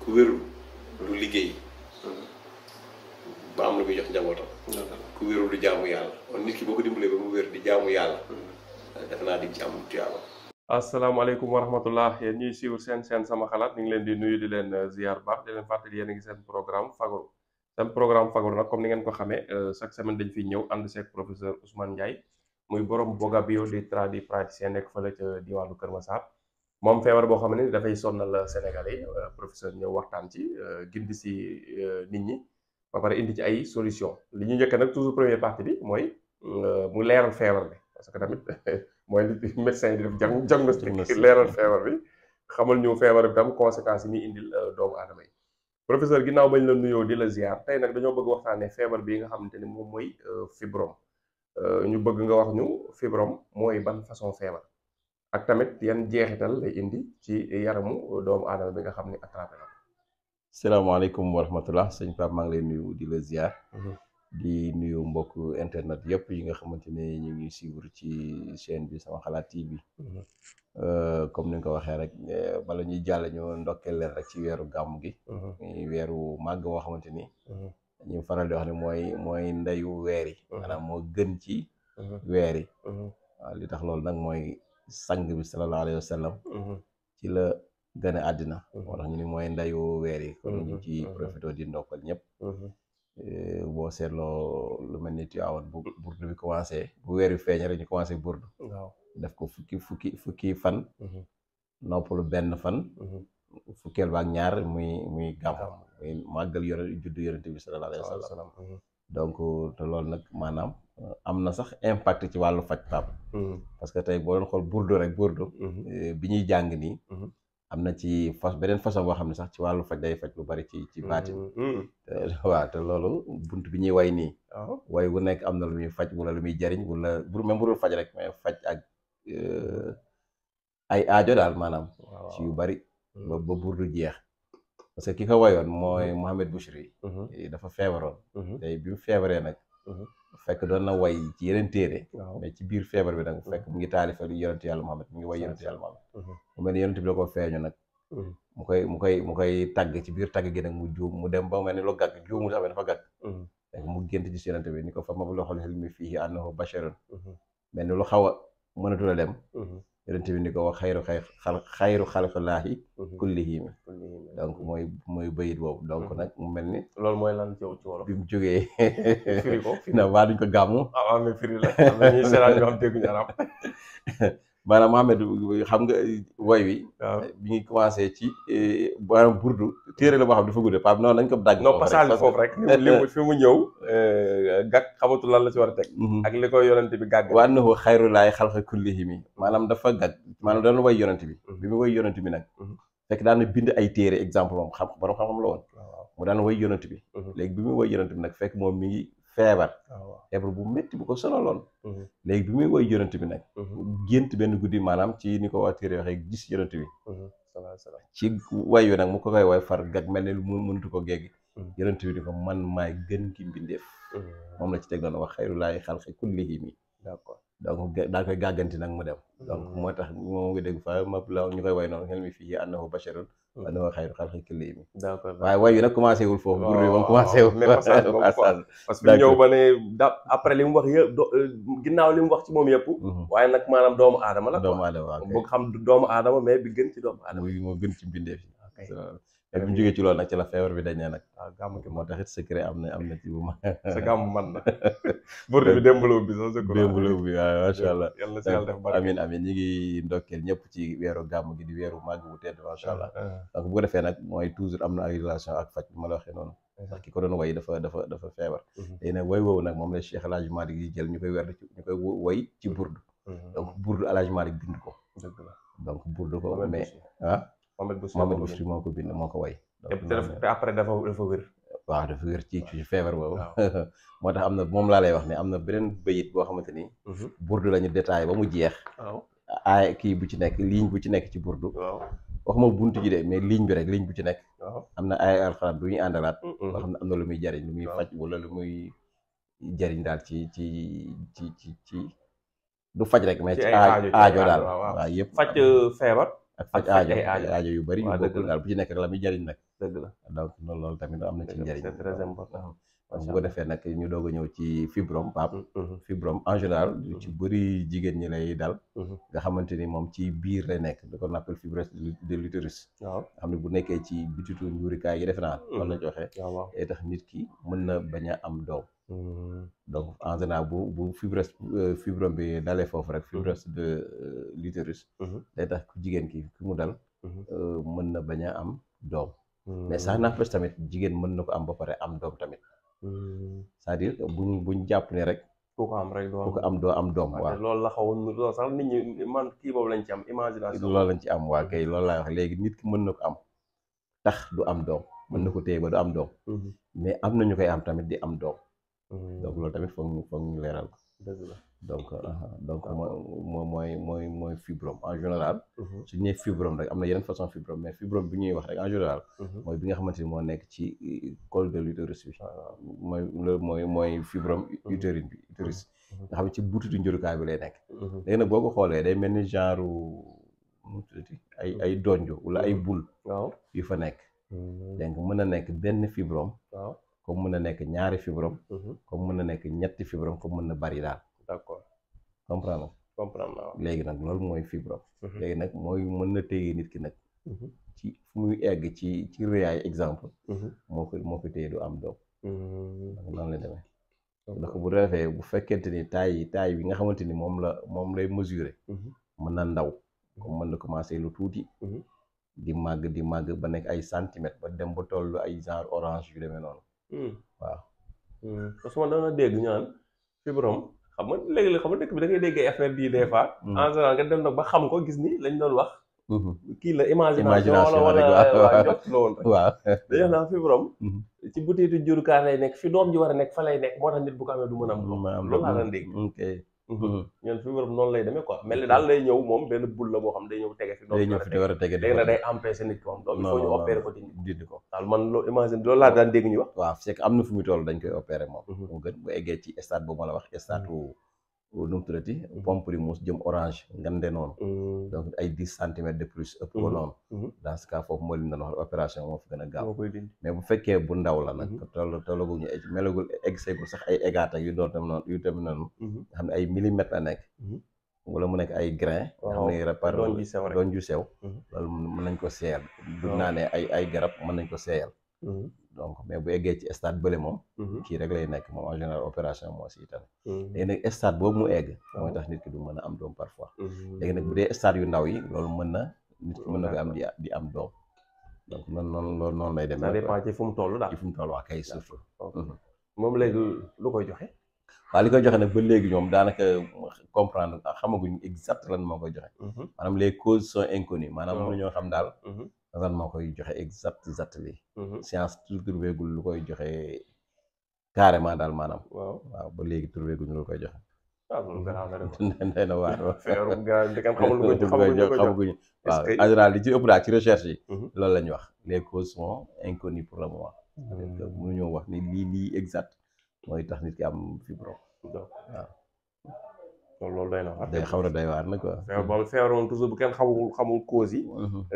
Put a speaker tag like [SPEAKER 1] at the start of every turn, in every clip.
[SPEAKER 1] ku wérul du liggéey ba am lu muy jox njabootam. ku wérul du jaamu yàlla kon nit ki boo ko dimbalee ba mu wér di jaamu yàlla. defe naa di ci am tuyaaba. asalaamaaleykum wa rahmatullah yéen ñuy suivre seen sama xalaat ñu ngi leen di nuyu di leen ziar baax di leen fàttali yéen a ngi seen programme fagaru nag comme ni ngeen ko xamee chaque semaine dañ fiy ñëw ànd seeg professeur Ousmane Ndiaye muy borom Boga Bio di praticien nekk fële ca diwaanu Kër Massar moom feebar boo xam ne dafay sonnal Sénégalais yi professeur ñëw waxtaan ci gindi si nit ñi ba pare indi ci ay solution li ñu njëkk nag toujours première partie bi mooy mu leeral feebar bi parce que tamit mooy li médecin yi di def diagnostic leeral feebar bi xamal ñu feebar bi tam conséquences yi muy indil doomu aadama yi professeur ginnaaw bañ la nuyoo di la ziar tey nag dañoo bëgg waxtaanee feebar bi nga xamante ni moom mooy fibrome ñu bëgg nga wax ñu fibrome mooy ban façon feebar ak tamit yan jeexital lay indi ci yaramu doomu aadama bi nga xam ni attrapé na.
[SPEAKER 2] salaamaaleykum wa rahmatullah sëñ Pape maa ngi lay nuyu di la ziar. di nuyu mbokk internet yëpp yi nga xamante ne ñu ngi suivre ci chaîne bi sama xalaat TV. comme ni nga ko waxee rek bala ñuy jàll ñu ndokkeel leen rek ci weeru gàmm gi. weeru màgg boo xamante ni. ñu faral di wax ne mooy ndeyu weer yi. maanaam moo gën ci weer yi. waaw li tax loolu nag mooy sang bi sallallahu alayhi wa sallam. ci la gën a àddina. moo tax ñu ni mooy ndeyu weer yi. kon ñu ci profité di ndokkal ñëpp. boo seetloo lu mel ni Tiwaawan bu burdu bi commencé bu weer wi feeñ rek ñu commencé burdu. waaw def ko fukki fan. noppalu benn fan. fukkeel ba ak ñaar muy gàmm. muy màggal juddu yonent bi sallallahu alayhi wa sallam. donc te loolu nag maanaam am na sax impact ci wàllu faj Pape. parce que tey boo doon xool burdu rek burdu. bi ñuy jàng nii. am na ci beneen façon boo xam ne sax ci wàllu faj day faj lu bari ci baatin. waaw te loolu bunt bi ñuy way nii. way bu nekk am na lu muy faj wala lu muy jariñ wala même bu dul faj rek mais faj ak ay aajo daal maanaam. ci yu bari. ba burdu jeex. parce que ki ko wayoon mooy Mohamed Bouchri. dafa feebaroon. tey bi mu feebaree nag. fekk doon na way ci yeneen téere. mais ci biir feebar bi nag fekk mu ngi taalifa yonentu yàlla Muhammad mu ngi way yonentu yàlla Muhammad. mu mel ni yonent bi la ko feeñu nag. mu koy tagg ci biir tagg gi nag mu juum mu dem ba mel ni lu gàgg juumu sax dafa gàgg. fekk mu gént gis yonent bi ni ko fa mablagul ilmi fiihi annahu basharun. mel ni lu xaw a mënatul a dem. yonent bi ni ko wax xayru xalqillaahi kullihim. donc mooy bayit boobu donc nag mu mel ni.
[SPEAKER 1] loolu mooy lan ci wolof.
[SPEAKER 2] bi mu jógee.
[SPEAKER 1] firi ko
[SPEAKER 2] na waa duñ ko gàmmu.
[SPEAKER 1] waaw mais firi la am na ñuy seetaan ñoo xam dégguñu arab.
[SPEAKER 2] maanaam Mohamed xam nga woy wi. bi ñuy commencé ci maanaam burdu téere la boo xam dafa gudd Pape noonu lañ ko dagg.
[SPEAKER 1] non passage foofu rek li fi mu ñëw. gàgg xamatul lan la ci war a teg. ak li ko yonent bi gàgg.
[SPEAKER 2] wa annahu xayrulaahi xalqa kullihim maanaam dafa gàgg maanaam doon woy yonent bi. bi mu woy yonent bi nag. fekk daan na bind ay téere exemple moom borom xam-xam la woon. mu daan woy yonent bi. léegi bi muy woy yonent bi nag fekk moom mi ngi feebar. feebar bu métti bu ko sonaloon. léegi bi muy woy yonent bi nag. gént benn guddi maanaam ci ni ko waa téere waxee gis yonent bi. ci way wi nag mu ko koy way far gag mel ne lu mu mënatu ko geggi. yonent bi ni ko man maay gën ki mbindeef. moom la ci teg doon wax xayrulaahi xalqi kullihim. d'accord donc daa koy gàgganti nag mu dem. donc moo tax moo ngi dégg fa ma la ñu koy way noonu xel mi fii annahu basharun wa annahu xayru xalqi kullihim. d'accord waaye way wi nag commencé wul foofu. bur bi moom commencé wul.
[SPEAKER 1] parce que ñëw ba ne après li mu wax yëpp ginnaaw li mu wax ci moom yëpp. waaye nag maanaam doomu aadama la.
[SPEAKER 2] doomu aadama waaw
[SPEAKER 1] bëgg xam doomu aadama mais bi gën ci doomu aadama.
[SPEAKER 2] moo gën ci mbindeef yi. et bu ñu jógee ci loolu nag ci la feebar bi dañee nag.
[SPEAKER 1] waaw gàmm gi
[SPEAKER 2] moo tax it secret am na ci bu ma.
[SPEAKER 1] sa gàmm man na. burdu bi démb la ubbi sax sa
[SPEAKER 2] démb la ubbi waaw macha allah.
[SPEAKER 1] yàlla na si yàlla def barke.
[SPEAKER 2] amiin amiin ñu ngi ndokkeel ñëpp ci weeru gàmm gi di weeru màgg bu tedd macha allah. donc bu ko defee nag mooy toujours am na ay relation ak faj ma la waxee noonu. ndax ki ko doon woy dafa feebar. léegi nag woy woowu nag moom la Cheikh El Hadj Malick yi jël ñu koy woy ci burdu. donc burdu El Hadj Malick bind ko.
[SPEAKER 1] dëgg la
[SPEAKER 2] donc burdu ko mais
[SPEAKER 1] Mohamed
[SPEAKER 2] Bouchri moo ko bind moo ko way.
[SPEAKER 1] te après dafa wér.
[SPEAKER 2] waaw dafa wér ci feebar boobu. moo tax am na moom laa lay wax ne am na beneen bayit boo xamante ni. burdu la ñu détaillé ba mu jeex. ay kii bu ci nekk ligne bu ci nekk ci burdu. waxuma buntu ji de mais ligne bi rek ligne bu ci nekk. am na ay alxuraan bu ñuy àndalaat. loo xam ne am na lu muy jariñ lu muy faj wala lu muy jariñ daal ci du faj rek mais ci aajo daal waaw yëpp
[SPEAKER 1] faj feebar
[SPEAKER 2] ak faj aajo yu bari yu bokkul daal bu ci nekk rek la muy jariñ nag.
[SPEAKER 1] dëgg la
[SPEAKER 2] donc loolu tamit am na ci njariñ.
[SPEAKER 1] c'est très important.
[SPEAKER 2] bu ko defee nag ñu doog a ñëw ci fibrome Pape. fibrome en général lu ci bëri jigéen ñi lay dal. nga xamante ni moom ci biir lay nekk da ko appelle fibrose de l'utérus.
[SPEAKER 1] waaw
[SPEAKER 2] xam ne bu nekkee ci bititu njuurikaay yi defe naa. loolu la ñu waxee.
[SPEAKER 1] waaw
[SPEAKER 2] day tax nit ki mën na bañ a am doom. donc en général bu fibrome bi dalee foofu rek fibrose de l'utérus. day tax ku jigéen ki mu dal. mën na bañ a am doom. mais ça n'empêche tamit jigéen mën na ko am ba pare am doom tamit. c'est-à-dire buñ jàpp ne rek.
[SPEAKER 1] ku ko am rek
[SPEAKER 2] doo am doom. waaw
[SPEAKER 1] loolu la xawoon loolu sax nit ñi man kii boobu lañ ci am imagination.
[SPEAKER 2] loolu lañ ci am waa kay loolu laay wax léegi nit ki mën na ko am tax du am doom. mën na ko téye ba du am doom. mais am na ñu koy am tamit di am doom. donc loolu tamit foog ñu leeral ko.
[SPEAKER 1] dëgg la
[SPEAKER 2] donc mooy fibrome en général. su ñu nee fibrome rek am na yeneen façon fibrome mais fibrome bi ñuy wax rek en général. mooy bi nga xamante ni moo nekk ci col de l'utérus bi. mooy fibrome utérine bi utérus. nga xam ne ci butitu njurukaay bi lay nekk. léegi nag boo ko xoolee day mel ni genre ay donjo wala ay boule. yu fa nekk. donc mën na nekk benn fibrome. comme mën na nekk ñaari fibrome. comme mën na nekk ñetti fibrome comme mën na bari daal.
[SPEAKER 1] d'accord
[SPEAKER 2] comprendre
[SPEAKER 1] naa.
[SPEAKER 2] léegi nag loolu mooy fibrome. léegi nag mooy mën na téye nit ki nag. ci fu muy egg ci rëyaay exemple. moo ko téye du am doom. noonu la demee. ndax bu defee bu fekkente ni taille bi nga xamante ni moom lay mesurer. mën na ndaw. comme mën na commencer lu tuuti. di màgg ba nekk ay centimètres ba dem ba tollu ay genre orange yu demee noonu. waaw.
[SPEAKER 1] parce que man dana dégg ñu naan fibrome xam nga léegi xam nga dëkk bi da ngay déggee affaire bii des fois. en général nga dem nag ba xam ko gis ni lañ doon wax. kii la imagination wala jot la woon rek.
[SPEAKER 2] waaw
[SPEAKER 1] dañuy wax naan fibrome. ci butitu jurukaay lay nekk fi doom ji war a nekk fa lay nekk moo tax nit bu ko amee du mën a am doom. loolu laa daan dégg. ñun fibrome noonu lay demee quoi mel ni daal lay ñëw moom benn boule la boo xam day ñëw tege fi.
[SPEAKER 2] day ñëw fi war a tege
[SPEAKER 1] léegi nag day empêcher nit ki moom donc il faut ñu opérer ko dindi ko. waaw man loolu imagine loolu laa daan dégg ñu wax.
[SPEAKER 2] waaw c'est que am na fu muy toll dañ koy opérer moom. mu gën bu eggee ci stade boobu ma la wax stade nu mu tuddati pamplemousse jëm orange ngande noonu. donc ay 10 centimètres de plus ëpp ko noonu. dans ce cas foofu moo leen doon wax opération moo fi gën a gaaw. mais bu fekkee bu ndaw la nag. tollaguñu melagul egg seegul sax ay égat ak yu doon tam noonu yu tamit noonu. nga xam ne ay millimètres la nekk. wala mu nekk ay grain. nga xam ne par doon ju sew. loolu mën nañ ko seeyal. bu naanee ay garab mën nañ ko seeyal. donc mais bu eggee ci stade bële moom. kii rek lay nekk moom en général opération moo si itam. léegi nag stade boobu mu egg. mooy tax nit ki du mën a am doom parfois. léegi nag bu dee stade yu ndaw yi loolu mën na nit ki mën na ko am di am doom. donc noonu lay demee.
[SPEAKER 1] ça dépend ci fu mu toll daal.
[SPEAKER 2] ci fu mu toll waa kay surtout.
[SPEAKER 1] moom léegi lu koy joxe.
[SPEAKER 2] waaw li koy joxe nag ba léegi ñoom daanaka comprendre xamaguñ exact lan moo koy joxe. maanaam les causes sont inconnues maanaam mënuñoo xam daal. lan moo koy joxe exact li science trouvé gul lu koy joxe carrément daal maanaam. waaw ba léegi trouvé guñu lu koy joxe.
[SPEAKER 1] waaw loolu garaaw na rek.
[SPEAKER 2] nee na waar.
[SPEAKER 1] feebaru garaaw bi kenn xamul lu ko
[SPEAKER 2] xamaguñu waaw en général li ci ëpp daal ci recherche yi. loolu la ñuy wax les causes sont inconnues pour le moment. c'est-à-dire que mënuñoo wax ni lii exact mooy tax nit ki am fibrome. waaw.
[SPEAKER 1] loolu day na waar.
[SPEAKER 2] day xaw a doy waar nag quoi.
[SPEAKER 1] feebar moom toujours bu kenn xamul cause yi.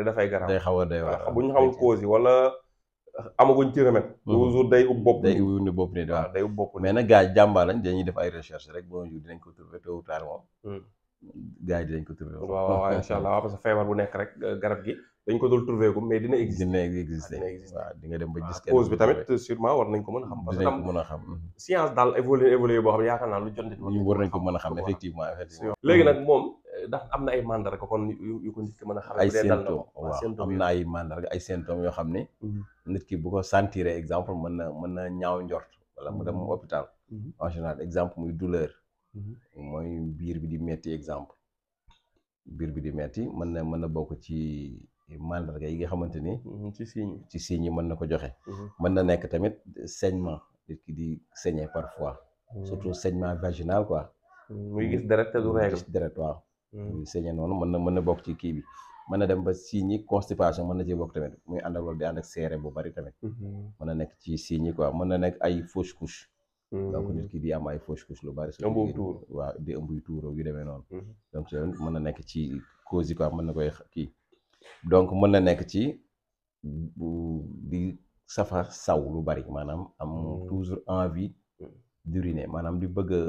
[SPEAKER 1] dafay garaaw
[SPEAKER 2] day xaw a doy waar.
[SPEAKER 1] bu ñu xamul cause yi wala amaguñ ci remède. toujours day ub bopp.
[SPEAKER 2] day ub bopp nii waaw
[SPEAKER 1] day ub bopp.
[SPEAKER 2] mais nag gars yi jàmbaar lañ dañuy def ay recherche rek boo ñu dinañ ko trouver tôt ou tard moom. gars yi dinañ ko trouver.
[SPEAKER 1] waaw incha allah parce que feebar bu nekk rek garab gi dañ ko dul trouver ko mais dina exister. waaw di nga dem ba gis. cause bi tamit sûrement war nañ ko mën a xam. parce que
[SPEAKER 2] dinañ ko mën a xam.
[SPEAKER 1] science daal évolué boo xam ne yaakaar naa lu jot nit.
[SPEAKER 2] war nañ ko mën a xam effectivement.
[SPEAKER 1] léegi nag moom ndax am na ay mandarga kon yu ko nit ki mën a xam.
[SPEAKER 2] ay symptômes waaw am na ay mandarga ay symptômes yoo xam ne. nit ki bu ko sentir exemple mën na ñaaw njort wala mu dem hôpital. en général exemple muy douleur. mooy biir bi di metti exemple. biir bi di metti mën na bokk ci mandarga yi nga xamante ni. ci signes yi mën na ko joxe. mën na nekk tamit saignement nit ki di saigner parfois. surtout saignement vaginal quoi.
[SPEAKER 1] muy gis deret te du règle.
[SPEAKER 2] gis deret waaw. muy saigner noonu mën na bokk ci kii bi. mën na dem ba signes yi constipation mën na ci bokk tamit muy ànd ak loolu di ànd ak seere bu bari tamit. mën na nekk ci signes yi quoi mën na nekk ay fausse couche. donc nit ki di am ay fausse couche lu bari. waaw di ëmb yu tuuroo yu demee noonu. donc mën na nekk ci cause yi quoi mën na koy kii. donc mën na nekk ci di safa saw lu bari maanaam am toujours envie d'uriner maanaam di bëgg a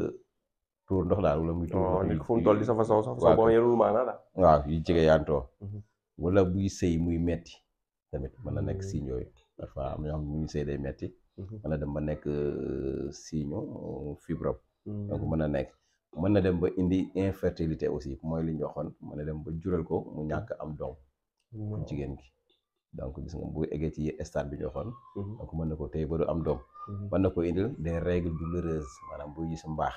[SPEAKER 2] tuur ndox daal wala muy tuur ndox
[SPEAKER 1] nit fu mu toll di safa saw boo yerul maanaa daal
[SPEAKER 2] waaw yu jege yaantoo wala buy sëy muy metti tamit mën na nekk signe yooyu parfois am na ñoo xam ne muy sëy day metti mën na dem ba nekk signe fibrome donc mën na dem ba indi infertilité aussi mooy li ñu waxoon mën na dem ba jural ko mu ñàkk am doom jigéen gi donc gis nga bu eggee ci stade bi ñu waxoon donc mën na ko tey ba du am doom mën na ko indil des règles douloureuses maanaam buy gis mbaax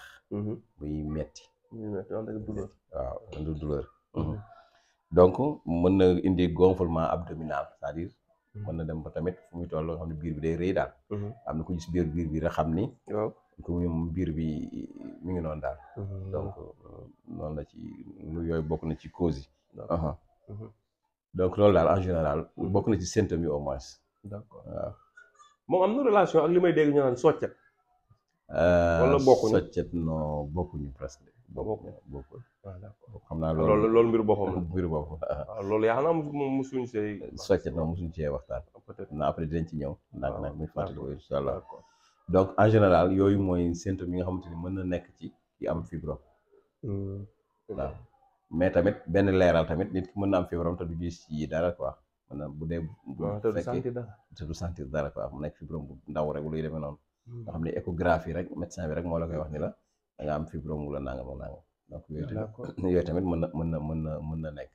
[SPEAKER 2] buy metti waaw andu douleur donc mën na indi gonflement abdominal c'est-à-dire mën na dem ba tamit fu muy toll nga xam ne biir bi day rëy daal am na ko gis biir bi rek xam ni ko moom biir bi mi ngi noonu daal donc noonu la ci lu yooyu bokk na ci cause yi donc loolu daal en général bokk na ci symptômes yi au moins
[SPEAKER 1] d'accord waaw moom am na relation ak li may dégg ñu naan soccet wala bokkuñu
[SPEAKER 2] soccet non bokkuñu presque bokkul
[SPEAKER 1] d'accord
[SPEAKER 2] xam naa
[SPEAKER 1] loolu mbiru boppam la
[SPEAKER 2] mbiru boppam
[SPEAKER 1] waaw loolu yaa xam naa musuñu see
[SPEAKER 2] soccet non musuñu cee waxtaan peut-être na après dinañ ci ñëw nag muy fàttali ko incha allah
[SPEAKER 1] d'accord
[SPEAKER 2] donc en général yooyu mooy symptômes yi nga xamante ni mën na nekk ci ki am fibrome waaw mais tamit benn leeral tamit nit ki mën na am fibrome te du gis ci dara quoi mën na bu dee te du sentir dara quoi mu nekk fibrome bu ndaw rek luy demee noonu nga xam ne échographie rek médecin bi rek moo la koy wax ni la da nga am fibrome wala nangam ak nangam donc yooyu tamit mën na nekk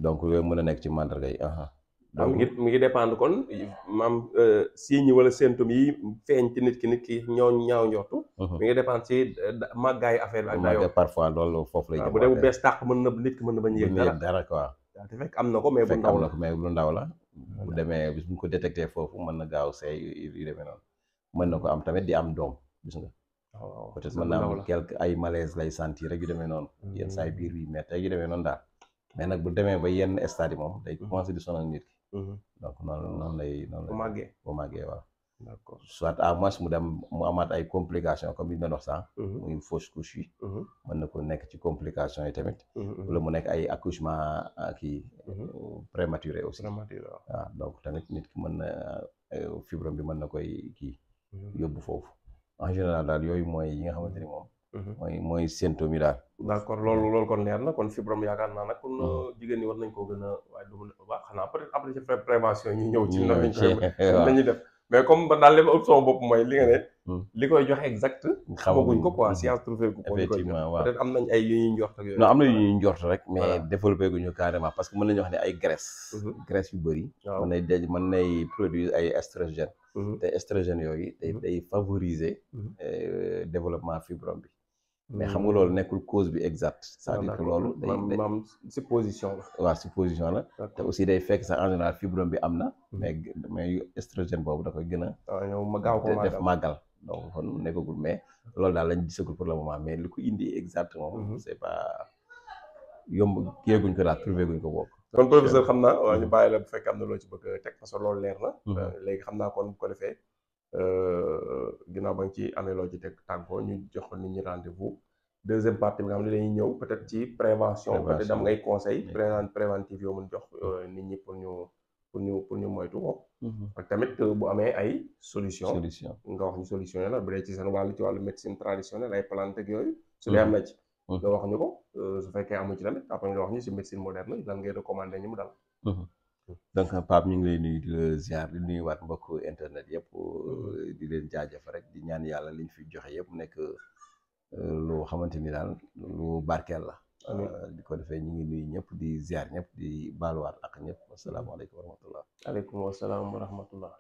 [SPEAKER 2] donc yooyu mën na nekk ci mandarga yi
[SPEAKER 1] donc mi ngi dépendre kon maam signes wala symptômes yi feeñ ci nit ki ñoo ñaaw njortu mi ngi dépendre ci màggaayu affaire bi ak dayoo
[SPEAKER 2] parfois loolu foofu lay jëm
[SPEAKER 1] bu dee bu bees tàq mën na nit ki mën na bañ yëg
[SPEAKER 2] dara quoi
[SPEAKER 1] te fekk am na ko mais bu ndaw la
[SPEAKER 2] mais lu ndaw la bu demee bis bu ñu ko détecté foofu mën na gaaw seey yu demee noonu mën na ko am tamit di am doom gis nga peut-être mën na am quelque ay malaise lay sentir rek yu demee noonu yenn saa yi biir bi metti yu demee noonu daal mais nag bu demee ba yenn stade yi moom day commencé di sonal nit ki donc noonu lay bu màggee waaw d'accord soit à moins mu dem mu amaat ay complications comme yi ñu doon wax sànq muy fausse couche yi mën na ko nekk ci complications yi tamit wala mu nekk ay accouchement kii prématuré aussi waaw donc tamit nit ki mën na fibrome bi mën na koy kii yóbbu foofu en général daal yooyu mooy yi nga xamante ni moom mooy symptômes yi daal
[SPEAKER 1] d'accord loolu kon leer na kon fibrome yaakaar naa nag kon jigéen ñi war nañ koo gën a waaye du baax xanaa peut-être après ci prévention ñu ñëw ci nañuy def mais comme ba daal li ma ëpp sama bopp mooy li nga ne li koy joxe exact xamaguñ ko quoi science trouvé ko
[SPEAKER 2] effectivement waaw
[SPEAKER 1] peut-être am nañ ay yu ñuy njort ak yooyu
[SPEAKER 2] non am na yu ñuy njort rek mais développé guñu carrément parce que mën nañu wax ne ay graisse yu bëri mën nay produire ay estrogène te estrogène yooyu day favoriser développement fibrome bi mais xam nga loolu nekkul cause bi exact c'est-à-dire que loolu
[SPEAKER 1] maam supposition la
[SPEAKER 2] waaw supposition la te aussi day fekk sax en général fibrome bi am na mais estrogène boobu da koy gën a def màggal donc kon nekkagul mais loolu daal lañ gisagul pour le moment mais li ko indi exactement c'est pas yomb kéeguñ ko daal trouvé guñ ko bokk
[SPEAKER 1] kon professeur xam naa waaw ñu bàyyi la bu fekkee am na loo ci bëgg a teg parce que loolu leer na léegi xam naa kon bu ko defee ginnaaw ba nga ci amee loo ci teg tàggoo ñu jox nit ñi rendez-vous deuxième partie bi nga xam ne dañuy ñëw peut-être ci prévention peut-être dam ngay conseil préventif yoo mën jox nit ñi pour ñu moytu ko ak tamit bu amee ay solution nga wax ñu solution yi la bu dee ci seen wàllu ci wàllu médecine traditionnelle ay plante ak yooyu su dee am na ci nga wax ñu ko su fekkee amu ci tamit après nga wax ñu si médecine moderne lan ngay recommandé ñu mu dal
[SPEAKER 2] donc Pape ñu ngi lay nuyu di la ziar di nuyuwaat mbokk internet yëpp di leen jaajëf rek di ñaan yàlla liñ fi joxe yëpp nekk lu xamante ni daal lu barkeel la di ko defee ñu ngi nuyu ñëpp di ziar ñëpp di baaluwaat ak ñëpp wasalaamaaleykum wa rahmatullah
[SPEAKER 1] aleykum wasalaam wa rahmatullah